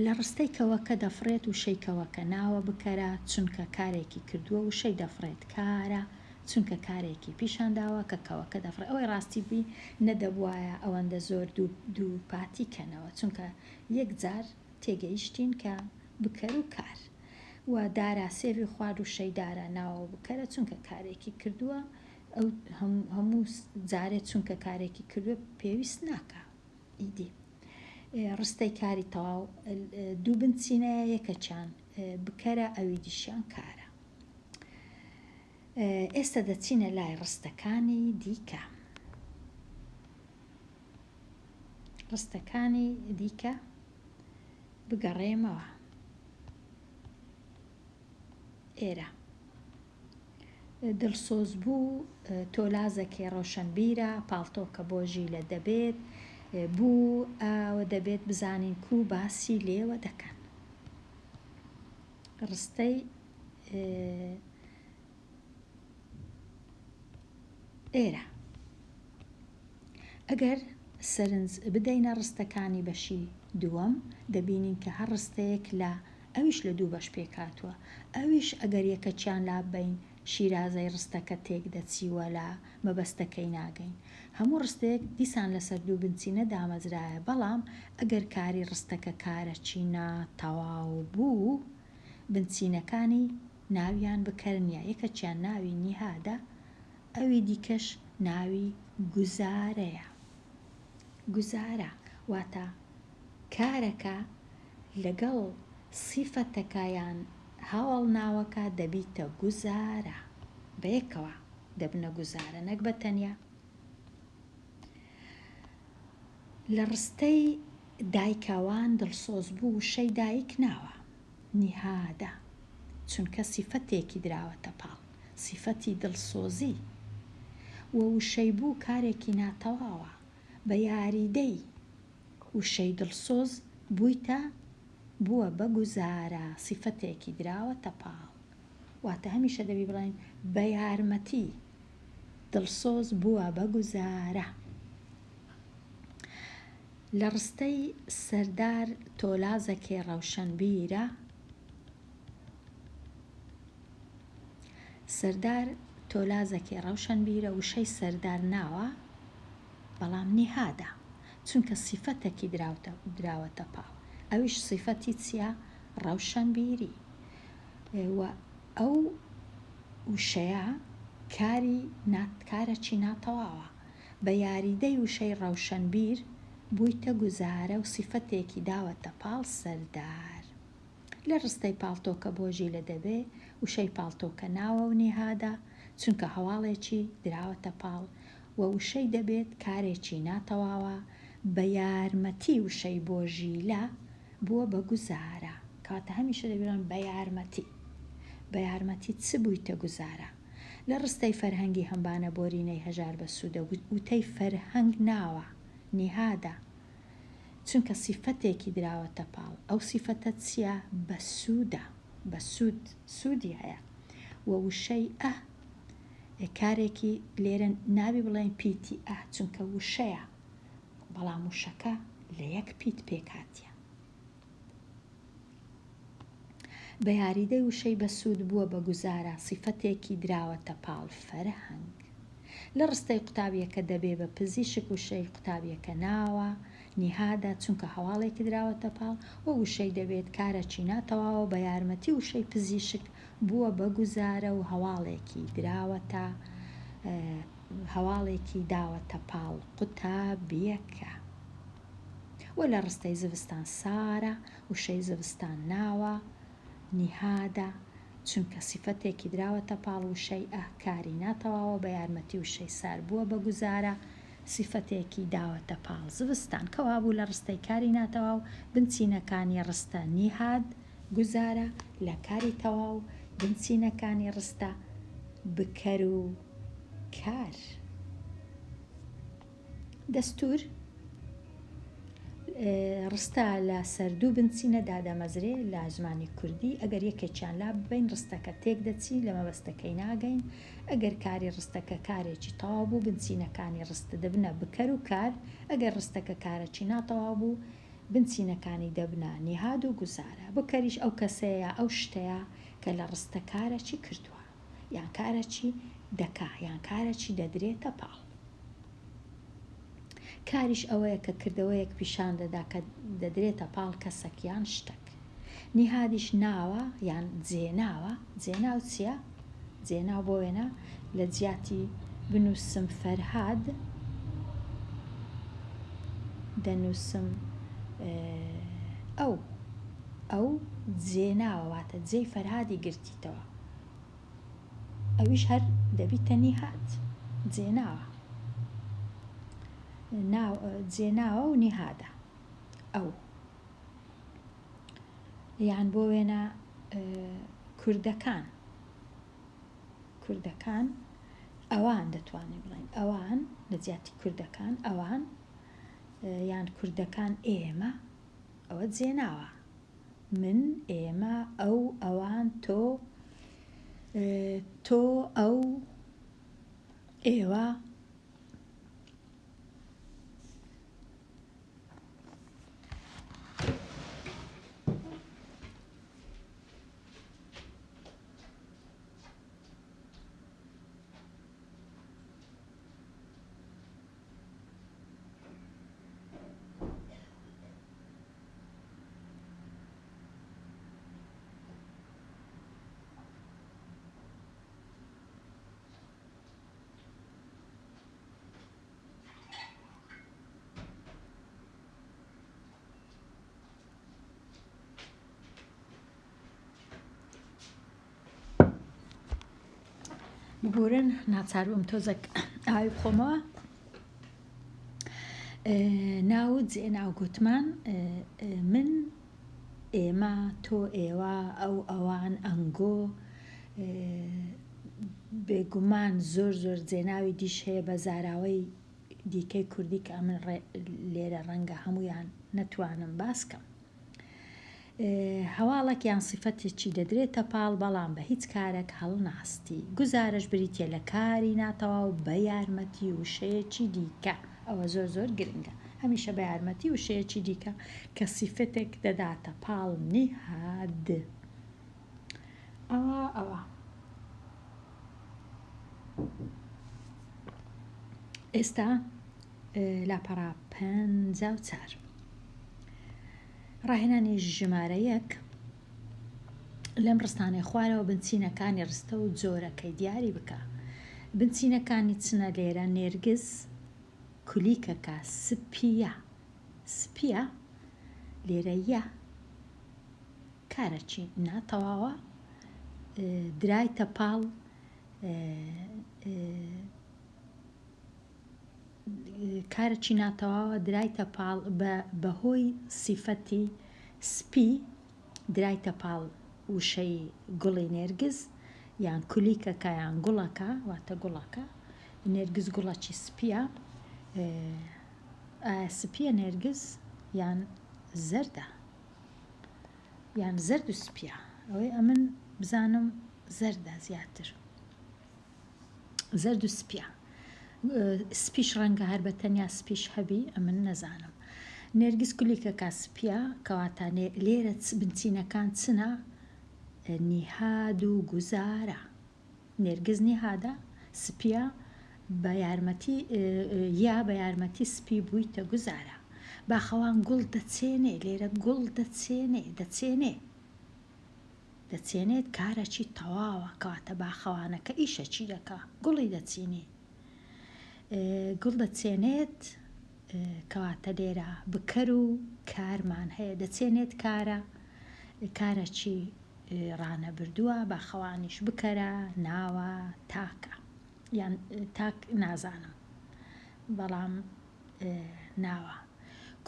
لە ڕستەی کەوەکە دەفڕێت وشەی کەوەکە ناوە بکەرە چونکە کارێکی کردووە وشەی دەفڕێت کارە چونکە کارێکی پیشان داوە کە کەوەکە دەفڕێت ئەوەی ڕاستی بی نەدەبوایە ئەوەندە زۆر دووپاتی کەنەوە چونکە یەک جار تێگەیشتین کە بکەر و کار و دارا سێوی خوارد وشەی دارا ناوە بکەرە چونکە کارێکی کردووە ئەو هەموو جارێ چونکە کارێکی کردووە پێویست ناکا ئیدی ڕستەی کاری تەواو دوو بنچینەیە یەکەکیان بکەرە ئەوی دیشیان کارە ئێستا دەچینە لای ڕستەکانی دیکە. ڕستەکانی دیکە بگەڕێمەوە ئێرە. دڵسۆز بوو، تۆلازەکێ ڕۆشەنبیرە، پاڵتۆکە بۆ ژیلە دەبێت، بوو، ئەوە دەبێت بزانین کوو باسی لێوە دەکەن. ڕستەی ئێرە. ئەگەر سەرنج بدەینە ڕستەکانی بەشی دووەم، دەبینین کە هەر ڕستەیەک لە ئەویش لە دوو بەش پێکهاتووە، ئەویش ئەگەر یەکەکیان لاببەین شیرازەی ڕستەکە تێک دەچی و لە مەبەستەکەی ناگەین. هەموو ڕستەیەک دیسان لەسەر دوو بنچینە دامەزرایە، بەڵام ئەگەر کاری ڕستەکە کارەکی ناتەواو بوو، بنچینەکانی ناویان بکەر نییە، یەکەکیان ناوی نیهادە، ئەوی دیکەش ناوی گوزارەیە. گوزارە واتە کارەکە لەگەڵ سیفەتەکە یان هاوەڵناوەکە دەبیتە گوزارە. بەیەکەوە دەبنە گوزارە نەک بە تەنیا. لە ڕستەی دایکاوان دڵسۆز بوو وشەی دایک ناوە، نیهادە، چونکە سیفەتێکی دراوەتە پاڵ، سیفەتی دڵسۆزی، و وشەی بوو کارێکی ناتەواوە، بە یاریدەی وشەی دڵسۆز بوویتە بووە بە گوزارە، سیفەتێکی دراوەتە پاڵ. واتە هەمیشە دەبی بڵێین بە یارمەتی دڵسۆز بووە بە گوزارە. لە ڕستەی سەردار تۆلازەکێ ڕەوشەنبیرە، سەردار تۆلازەکێ ڕەوشەنبیرە وشەی سەردار ناوە بەڵام نیهادە چونکە سیفەتەکی دراوەتە پاڵ ئەویش سیفەتی چیە ڕەوشەنبیری و ئەو وشەیە کاری کارەکی ناتەواوە بە یاریدەی وشەی ڕەوشەنبیر بوویتە گوزارە و سیفەتێکی داوەتە پاڵ سەردار. لە ڕستەی پاڵتۆکە بۆ ژیلە دەبێ وشەی پاڵتۆکە ناوە و نیهادە، چونکە هەواڵێکی دراوەتە پاڵ و وشەی دەبێت کارێکی ناتەواوە، بە یارمەتی وشەی بۆ ژیلە بووە بە گوزارە. کەواتە هەمیشە دەبێ بڵێن بە یارمەتی. بە یارمەتی چ بوویتە گوزارە؟ لە ڕستەی فەرهەنگی هەمبانە بۆرینەی هەژار بەسوودە وتەی فەرهەنگ ناوە، نیهادە، چونکە سیفەتێکی دراوەتە پاڵ، ئەو سیفەتە چییە؟ بەسوودە، بەسوود، سوودی هەیە و وشەی ئە کارێکی لێرە نابی بڵێین پیتی ئە چونکە وشەیە، بەڵام وشەکە لە یەک پیت پێکهاتیە. بە یاریدەی وشەی بەسوود بووە بە گوزارە سیفەتێکی دراوەتە پاڵ فەرهەنگ. لە ڕستەی قوتابیەکە دەبێ بە پزیشک وشەی قوتابیەکە ناوە، نیهادە، چونکە هەواڵێکی دراوەتە پاڵ و وشەی دەبێت کارەکی ناتەواوە بە یارمەتی وشەی پزیشک بووە بە گوزارە و هەواڵێکی دراوەتە هەواڵێکی داوەتە پاڵ قوتابیەکە. و لە ڕستەی زڤستان سارە، وشەی زڤستان ناوە، نیهادە، چونکە سیفەتێکی دراوەتە پاڵ وشەی ئە، کاری ناتەواوە بە یارمەتی وشەی سار بووە بە گوزارە، سیفەتێکی داوەتە پاڵ زڤستان. کەوابوو لە ڕستەی کاری ناتەواو، بنچینەکانی ڕستە نیهاد، گوزارە، لە کاری تەواو، بنچینەکانی ڕستە بکەر و کار. دەستوور ڕستە لە سەر دوو بنچینە دادەمەزرێ لە زمانی کوردی، ئەگەر یەکێکیان لا ببەین ڕستەکە تێک دەچی لە مەبەستەکەی ناگەین، ئەگەر کاری ڕستەکە کارێکی تەواو بوو بنچینەکانی ڕستە دەبنە بکەر و کار، ئەگەر ڕستەکە کارەکی ناتەواو بوو بنچینەکانی دەبنە نیهاد و گوزارە، بکەریش ئەو کەسەیە یا ئەو شتەیە کە لە ڕستە کارەکی کردووە یان کارەکی دەکا یان کارەکی دەدرێتە پاڵ. کاریش ئەوەیە کە کردەوەیەک پیشان دەدا کە دەدرێتە پاڵ کەسەک یان شتەک. نیهادیش ناوە یان جێناوە، جێناو چییە؟ جێناو بۆ وێنە لە جیاتی بنووسم فەرهاد دەنووسم ئەو. ئەو جێناوە واتە جێی فەرهادی گرتیتەوە. ئەویش هەر دەبیتە نیهاد، جێناوە. ناو، جێناوە و نیهادە. ئەو. یان بۆ وێنە کوردەکان، کوردەکان ئەوان دەتوانین بڵێین ئەوان لە جیاتی کوردەکان ئەوان یان کوردەکان ئێمە ئەوە جێناوە من ئێمە ئەو ئەوان تۆ تۆ ئەو ئێوە. ببورن ناچار بووم تۆزێک ئاوی بخۆمەوە ناو جێ ناو گوتمان من ئێمە تۆ ئێوە ئەو ئەوان ئەنگۆ بێگومان زۆر زۆر جێناوی دیش هەیە بە زاراوەی دیکەی کوردی کە ئەمن لێرە ڕەنگە هەموویان نەتوانم باس کەم. هەواڵێک یان سیفەتێکی دەدرێتە پاڵ بەڵام بە هیچ کارێک هەڵناستی. گوزارەش بریتیە لە کاری ناتەواو بە یارمەتی وشەیەکی دیکە. ئەوە زۆر زۆر گرنگە. هەمیشە بە یارمەتی وشەیەکی دیکە کە سیفەتێک دەداتە پاڵ نیهاد. ئەوە ئەوە. ئێستا لاپەڕە 54 ڕاهێنانی ژمارە یەک لەم ڕستانەی خوارەوە بنچینەکانی ڕستە و جۆرەکەی دیاری بکە بنچینەکانی چنە لێرە نێرگز کولیکەکە سپیە سپیە لێرە یە کارەکی ناتەواوە درایتە پاڵ کارەکی ناتەواوە درایتە پاڵ بە بەهۆی سیفەتی سپی درایتە پاڵ وشەی گوڵی نێرگز یان کولیکەکە یان گوڵەکە واتە گوڵەکە نێرگز گوڵەکی سپیە ئایا سپیە نێرگز یان زەردە یان زەرد و سپیە ئەوەی ئەمن بزانم زەردە زیاتر زەرد و سپیە سپیش ڕەنگە هەر بە تەنیا سپیش هەبی ئەمن نەزانم نێرگز کولیکەکە سپیە کەواتە لێرە بنچینەکان چنە نیهاد و گوزارە نێرگز نیهادە سپیە بە یارمەتی یا بە یارمەتی سپی بوویتە گوزارە باخەوان گوڵ دەچێنێ لێرە گوڵ دەچێنێ دەچێنێ دەچێنێت کارەکی تەواوە کەواتە باخەوانەکە ئیشەکی دەکا گوڵی دەچینی گوڵ دەچێنێت کەواتە لێرە بکەر و کارمان هەیە دەچێنێت کارە کارەکی ڕانەبردووە باخەوانیش بکەرە ناوە تاکە یان تاک نازانم بەڵام ناوە.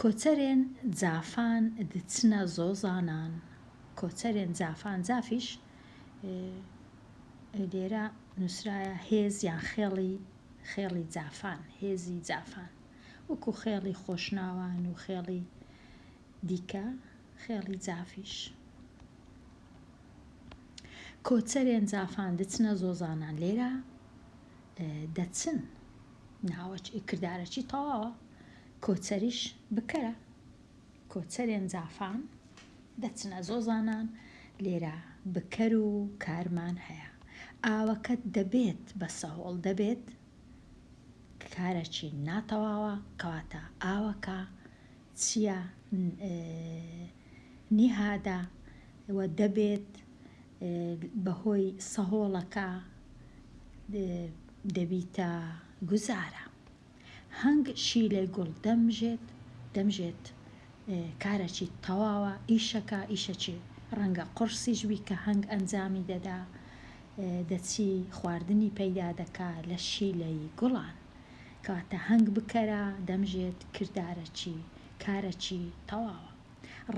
کۆچەرێن جافان دچنە زۆزانان کۆچەرێن جافان جافیش لێرە نووسرایە هێز یان خێڵی خێڵی جافان هێزی جافان وەکو خێڵی خۆشناوان و خێڵی دیکە خێڵی جافیش. کۆچەرێن جافان دچنە زۆزانان لێرە دەچن ناوەچ کردارەکی تەواوە کۆچەریش بکەرە کۆچەرێن جافان دەچنە زۆزانان لێرە بکەر و کارمان هەیە ئاوەکە دەبێت بە سەهۆڵ دەبێت کارەکی ناتەواوە کەواتە ئاوەکە چیە نیهادە و دەبێت بەهۆی سەهۆڵەکە دەبیتە گوزارە. هەنگ شیلەی گوڵ دەمژێت دەمژێت کارەکی تەواوە ئیشەکە ئیشەکی ڕەنگە قوڕسیش بی کە هەنگ ئەنجامی دەدا دەچی خواردنی پەیدا دەکا لە شیلەی گوڵان کەواتە هەنگ بکەرە دەمژێت کردارەکی. کارەکی تەواوە.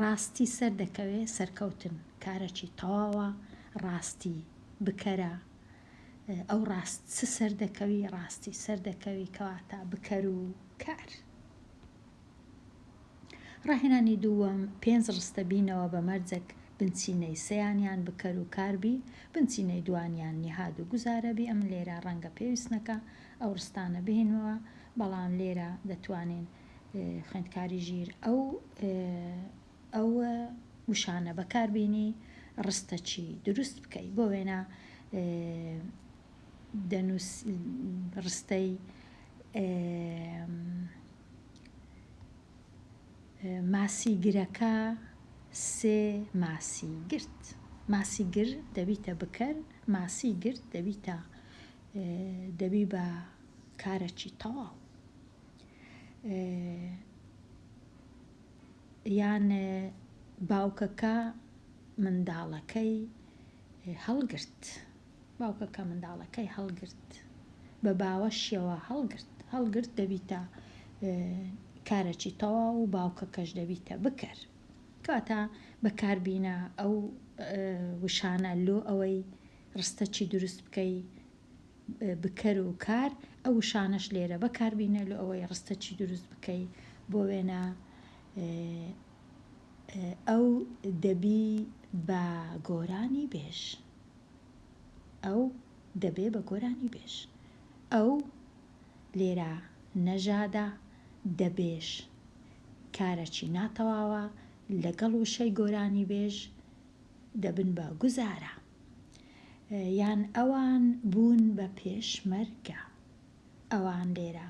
ڕاستی سەردەکەوێ، سەرکەوتن کارەکی تەواوە، ڕاستی بکەرە، ئەو ڕاست چ سەردەکەوی، ڕاستی سەردەکەوی، کەواتە بکەر و کار. ڕاهێنانی دووەم، پێنج ڕستە بینەوە بە مەرجەک بنچینەی سێیانیان بکەر و کار بی، بنچینەی دوانیان نیهاد و گوزارە بی، ئەمن لێرە ڕەنگە پێویست نەکا ئەو ڕستانە بهێنمەوە، بەڵام لێرە دەتوانین خوێندکاری ژیر ئەو ئەو وشانە بەکار بینی ڕستەکی دروست بکەی بۆ وێنە دەنووس ڕستەی ماسیگرەکە سێ ماسی گرت. ماسیگر دەبیتە بکەر، ماسی گرت دەبیتە دەبی بە کارەکی تەواو. یان باوکەکە منداڵەکەی هەڵگرت. باوکەکە منداڵەکەی هەڵگرت. بە باوەشیەوە هەڵگرت. هەڵگرت دەبیتە کارەکی تەواو و باوکەکەش دەبیتە بکەر. کەواتە بەکاربینە ئەو وشانە لۆ ئەوەی ڕستەکی دروست بکەی بکەر و کار، ئەو وشانەش لێرە بەکاربینە لۆ ئەوەی ڕستەکی دروست بکەی. بۆ وێنە ئەو دەبی بە گۆرانی بێژ. ئەو دەبێ بە گۆرانیبێژ. ئەو لێرە نەژادە، دەبێش کارەکی ناتەواوە، لەگەڵ وشەی گۆرانیبێژ دەبن بە گوزارە. یان ئەوان بوون بە پێشمەرگە. ئەوان لێرە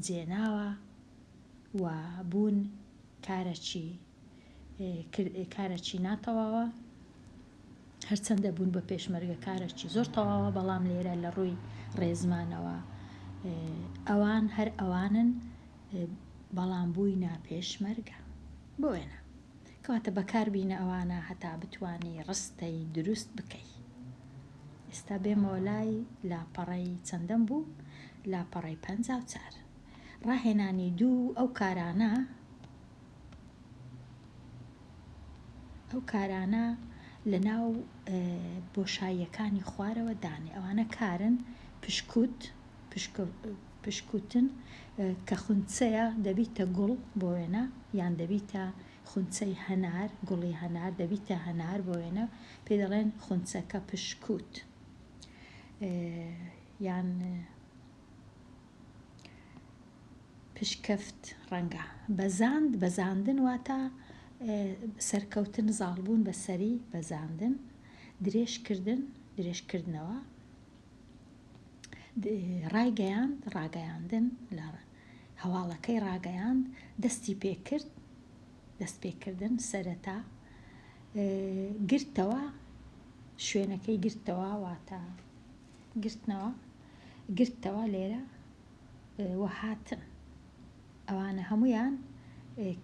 جێناوە و بوون کارەکی کارەکی ناتەواوە. هەرچەندە بوون بە پێشمەرگە کارەکی زۆر تەواوە، بەڵام لێرە لە ڕووی ڕێزمانەوە ئەوان هەر ئەوانن، بەڵام بووینە پێشمەرگە. بۆ وێنە. کەواتە بەکار بینە ئەوانە هەتا بتوانی ڕستەی دروست بکەی. ئێستا بێمەوە لای لاپەڕەی چەندەم بوو؟ لاپەڕەی 54. ڕاهێنانی دوو ئەو کارانە ئەو کارانە لە ناو بۆشاییەکانی خوارەوە دانێ. ئەوانە کارن پشکوت، پشکوتن کە خونچەیە دەبیتە گوڵ بۆ وێنە، یان دەبیتە خونچەی هەنار، گوڵی هەنار دەبیتە هەنار بۆ وێنە، پێی دەڵێن خونچەکە پشکوت. یان پشکەفت ڕەنگە. بەزاند، بەزاندن واتە سەرکەوتن، زاڵبوون بە سەری، بەزاندن. درێژکردن، درێژکردنەوە. ڕایگەیاند، ڕاگەیاندن، لە هەواڵەکەی ڕاگەیاند. دەستی پێکرد، دەستپێکردن، سەرەتا. گرتەوە، شوێنەکەی گرتەوە، واتە گرتنەوە، گرتەوە لێرە. و هاتن ئەوانە هەموویان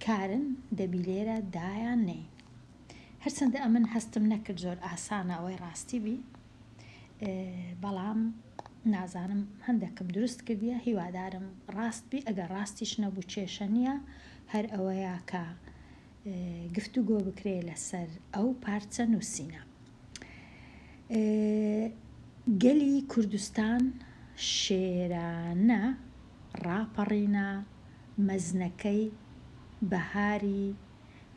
کارن دەبی لێرە دایان نێین هەرچەندە ئەمن هەستم نەکرد زۆر ئاسانە ئەوەی ڕاستی بی بەڵام نازانم هەندێکم دروست کردیە هیوادارم ڕاست بی ئەگەر ڕاستیش نەبوو کێشە نییە هەر ئەوەیە کە گفتوگۆ بکرێ لەسەر ئەو پارچە نووسینە. گەلی کوردستان شێرانە ڕاپەڕینە مەزنەکەی بەهاری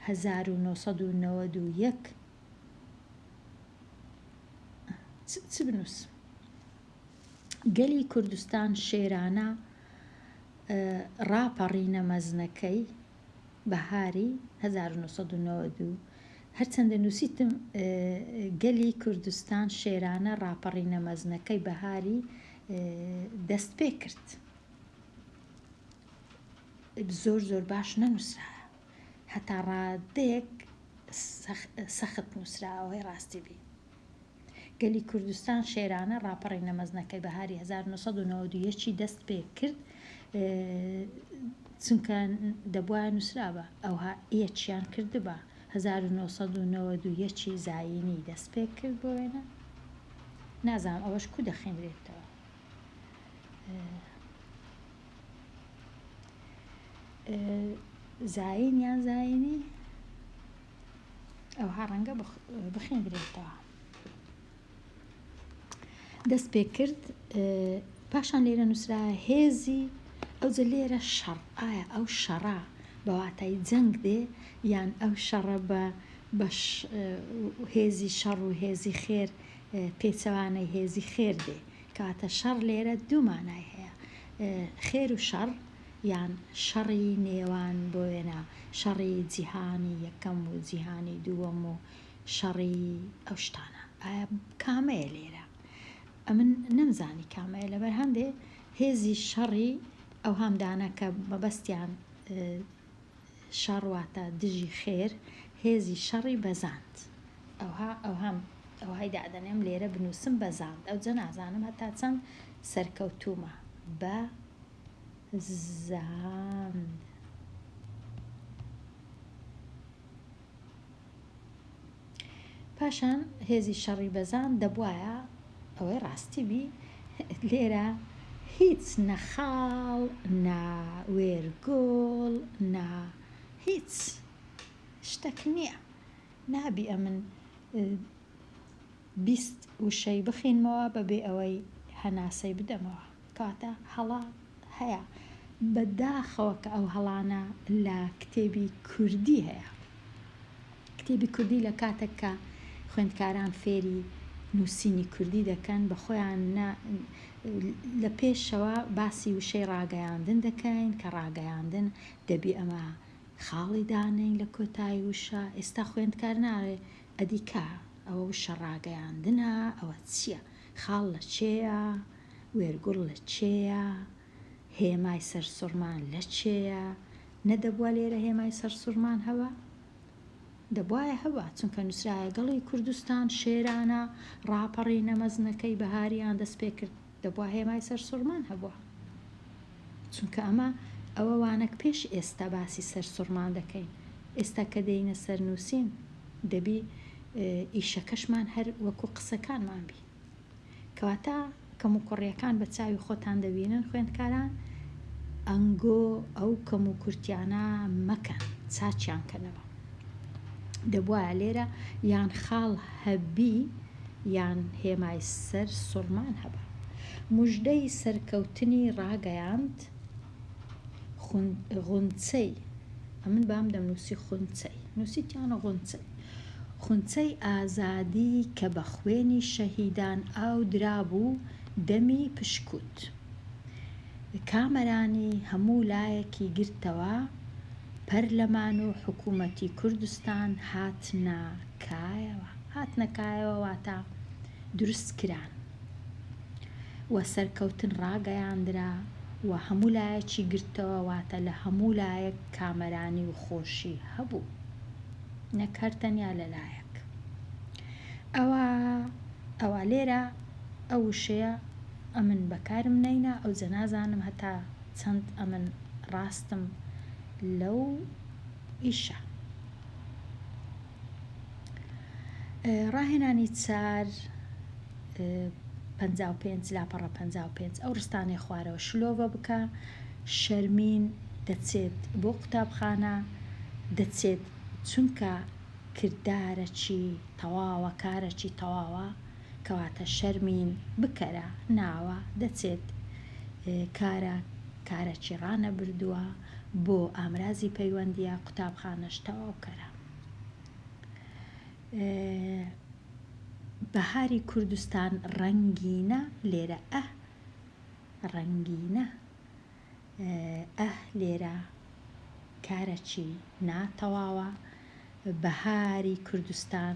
1991 چ بنووسم؟ گەلی کوردستان شێرانە ڕاپەڕینە مەزنەکەی بەهاری 1990 هەرچەندە نووسیتم گەلی کوردستان شێرانە ڕاپەڕینە مەزنەکەی بەهاری دەست پێکرد. زۆر زۆر باش نەنووسرایە. هەتا ڕادەیەک سەخت نووسراوە ئەوەی ڕاستی بی. گەلی کوردستان شێرانە ڕاپەڕینە مەزنەکەی بەهاری 1991 ی دەست پێ کرد چونکە دەبوایە نووسرابا ئەوها یەکیان کردبا 1991 ی زایینی دەست پێ کرد بۆ وێنە نازانم ئەوەش کو دەخێنرێتەوە. زایین یان زایینی ئەوها ڕەنگە بخوێندرێتەوە. دەست پێ کرد پاشان لێرە نووسرایە هێزی ئەوجە لێرە شەڕ ئایا ئەو شەڕە بە واتای جەنگ دێ یان ئەو شەڕە بە بە هێزی شەڕ و هێزی خێر پێچەوانەی هێزی خێر دێ کەواتە شەڕ لێرە دوو مانای هەیە خێر و شەڕ یان شەڕی نێوان بۆ وێنە شەڕی جیهانی یەکەم و جیهانی دووەم و شەڕی ئەو شتانە ئایا کامەیە لێرە ئەمن نەمزانی کامەیە لەبەر هەندێ هێزی شەڕی ئەوهام دانا کە مەبەستیان شەڕ واتە دژی خێر هێزی شەڕی بەزاند ئەوها ئەوهام ئەوهای دادەنێم لێرە بنووسم بەزاند ئەوجە نازانم هەتا چەند سەرکەوتوومە بە زاند. پاشان هێزی شەڕی بەزاند دەبوایە ئەوەی ڕاستی بی لێرە هیچ نە خاڵ نە وێرگۆڵ نە هیچ شتەک نییە نابی ئەمن 20 وشەی بخینمەوە بەبێ ئەوەی هەناسەی بدەمەوە کەواتە هەڵە هەیە بە داخەوە کە ئەو هەڵانە لە کتێبی کوردی هەیە. کتێبی کوردی لە کاتێک کە خوێندکاران فێری نووسینی کوردی دەکەن بە خۆیان نە لە پێشەوە باسی وشەی ڕاگەیاندن دەکەین کە ڕاگەیاندن دەبی ئەمە خاڵی دانێین لە کۆتایی وشە ئێستا خوێندکار ناڵێ ئەدی کا ئەوە وشە ڕاگەیاندنە ئەوە چییە خاڵ لە چێیە وێرگوڵ لە چێیە هێمای سەرسوڕمان لە چێیە نەدەبوا لێرە هێمای سەرسوڕمان هەبا؟ دەبوایە هەبا، چونکە نووسرایە گەڵی کوردستان شێرانە ڕاپەڕینە مەزنەکەی بەهاریان دەست پێ کرد، دەبوا هێمای سەرسوڕمان هەبوا. چونکە ئەمە ئەوە وانەک پێش ئێستا باسی سەرسوڕمان دەکەین، ئێستا کە دێینە سەر نووسین دەبی ئیشەکەشمان هەر وەکوو قسەکانمان بی. کەواتە کەموکوڕیەکان بە چاوی خۆتان دەبینن خوێندکاران ئەنگۆ ئەو کەموکورتیانە مەکەن چاکیان کەنەوە دەبوایە لێرە یان خاڵ هەبی یان هێمای سەر سوڕمان هەبا مژدەی سەرکەوتنی ڕاگەیاند غونچەی ئەمن بام دەمنووسی خونچەی نووسیتیانە غونچەی خونچەی ئازادی کە بە خوێنی شەهیدان ئاو درابوو دەمی پشکووت. کامەرانی هەموو لایەکی گرتەوە، پەرلەمان و حکوومەتی کوردستان هاتنە کایەوە. هاتنە کایەوە واتە دروست کران و سەرکەوتن ڕاگەیاندرا و هەموو لایەکی گرتەوە واتە لە هەموو لایەک کامەرانی و خۆشی هەبوو. نەک هەر تەنیا لە لایەک. ئەوە ئەوە لێرە ئەو وشەیە ئەمن بەکارم نەینا ئەوجە نازانم هەتا چەند ئەمن ڕاستم لەو ئیشە. ڕاهێنانی چار 55 لاپەڕە 55 ئەو ڕستانەی خوارەوە شلۆڤە بکە شەرمین دەچێت بۆ قوتابخانە دەچێت چونکە کردارەکی تەواوە کارەکی تەواوە کەواتە شەرمین بکەرە ناوە دەچێت کارە کارەکی ڕانەبردووە بۆ ئامرازی پەیوەندیە قوتابخانەش تەواوکەرە. بەهاری کوردستان ڕەنگینە لێرە ئە ڕەنگینە ئە لێرە کارەکی ناتەواوە بەهاری کوردستان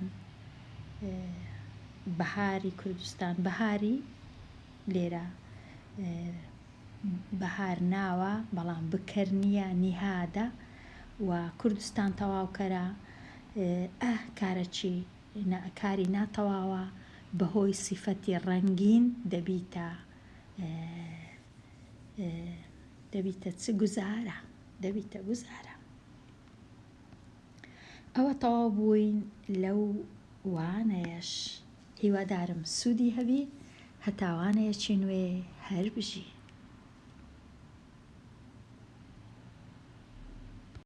بەهاری کوردستان بەهاری لێرە بەهار ناوە بەڵام بکەر نییە نیهادە و کوردستان تەواوکەرە ئە کارەکی کاری ناتەواوە بەهۆی سیفەتی ڕەنگین دەبیتە دەبیتە چ گوزارە دەبیتە گوزارە ئەوە تەواو بووین لەو وانەیەش هیوادارم سوودی هەبی هەتا وانەیەکی نوێ هەر بژی.